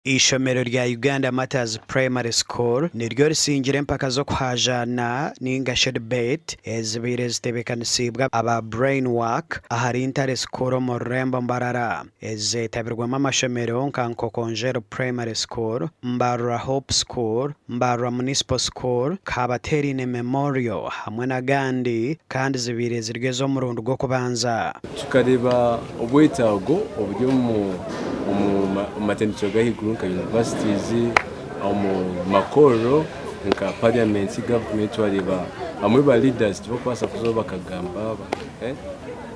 Eishomero rya Uganda Martyrs Primary School niryo risingire empaka z'okuhaajaana ninga shi debate ezibaire zitebeekanisiibwe aba Brain Work ahari Ntare School omu rurembo Mbarara. Ezi zeetabirwemu amashomero nka Nkokonjeru Primary School, Mbarara Hope School, Mbarara Municipal School, Kabatereine Memorial hamwe n'agandi kandi zibaire ziri ez'omurundi gw'okubanza. Tukareeba obwetaago oburi omu matendekero g'ahaiguru nka universities, omu makorero nka parliament, government twareeba bamwe ba leaders tibarikubaasa kuzaho bakagamba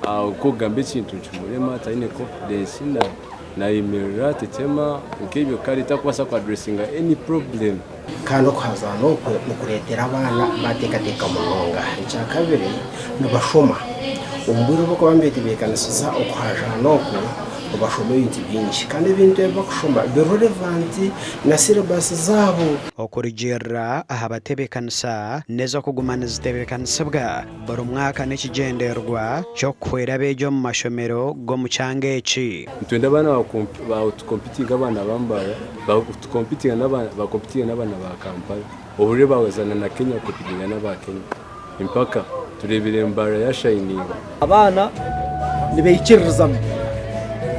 Nk'okugamba ekintu nikimurema taine confidence nayemerera atetema nk'ebyo kare takubaasa ku addressinga any problem. Kandi okuhazaana okwo nikureetera abaana baateekateeka munonga. Ekyakabiri, nibashoma. Omu bwire obu barikuba nibeetebeekanisiza okuhazaana okwo, nibashoma ebintu bingi. Kandi ebintu ebi barikushoma biri relevant na syllabus zaabo. Okurugiirira aha batebeekanisa n'ez'okuguma nizitebeekanisibwa Buri mwaka n'ekigyendererwa ky'okuhwera abeegi omu mashomero g'omu kyanga eki. Nitwenda abaana batukompitinge abaana ba Mbarara, batukompitinge bakompitinge n'abaana ba Kampala, ohurire baazana na Kenya kukompitinga n'aba Kenya empaka tureebire Mbarara yashayininga. Abaana nibaikiririzamu.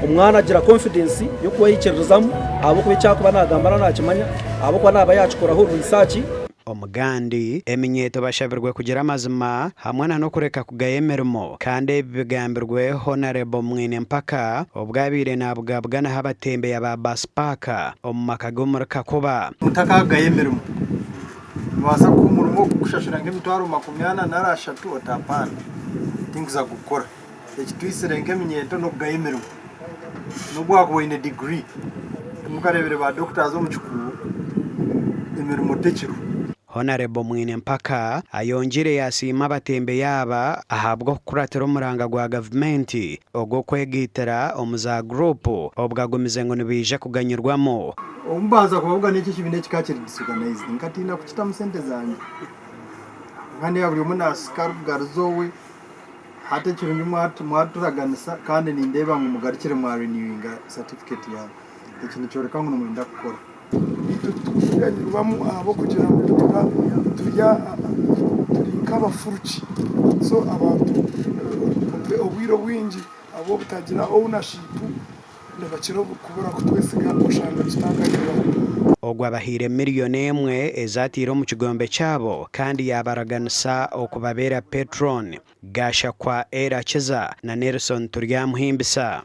Omwana agira confidence y'okweyikiririzamu ahabw'okuba eki arikuba naagamba naaba naakimanya, ahabw'okuba naaba yaakikoraho research. Omugandi, eminyeeto bashabirwe kugira amazima hamwe na n'okureka kugaya emirimo kandi ebi bigambirwe Honarebo Mwine Mpaka obwo abaire nabugabuganaho abatembeya ba Bus Park omu maka ge omuri Kakuba. Otakagaya emirimo. Nibaasa kukuha omurimo ogurikukushashura nk'emitwaro 40 nari 30 oti apaana, tinkuza kugukora. Ekitwitsire nk'eminyeeto n'okugaya emirimo. N'obu waakuba oine diguri, timukareebire ba doctors omu kikuubo, emirimo tekiriho. Honarebo Mwine Mpaka ayongyeire yasiima abatembeyi aba ahabw'okukuratira omuranga gwa gavumenti ogw'okwegaitira omu za guruupu obwo agumize ngu nibaija kuganyirwamu. Obu mbanza kubabugana eki ekibiina ekikaba kiri disorganized nkatiina kukitamu sente zangye. Nkaneeba buri omwe naasika arikugaruza owe. Hati ekirungi mwaturaganisa kandi nindeeba ngu mugarukire mwa renewinga certificate yanyu. Eki nikyoreka ngu nimwenda kukora. Itwe titukuganyirwamu ahabw'okugira ngu nituba turi turi nk'abafuruki so abantu obwire obwingi ahabw'obutagira ownership nibakira kubura kutwesiga oshanga tutaganyirwamu. Ogwo abahaire miriyoni emwe ezi ataire omu kigombe kyabo kandi yaabaraganisa okubabeera Patron, Gashakwa Erakiza na Nelson Turyamuhimbisa.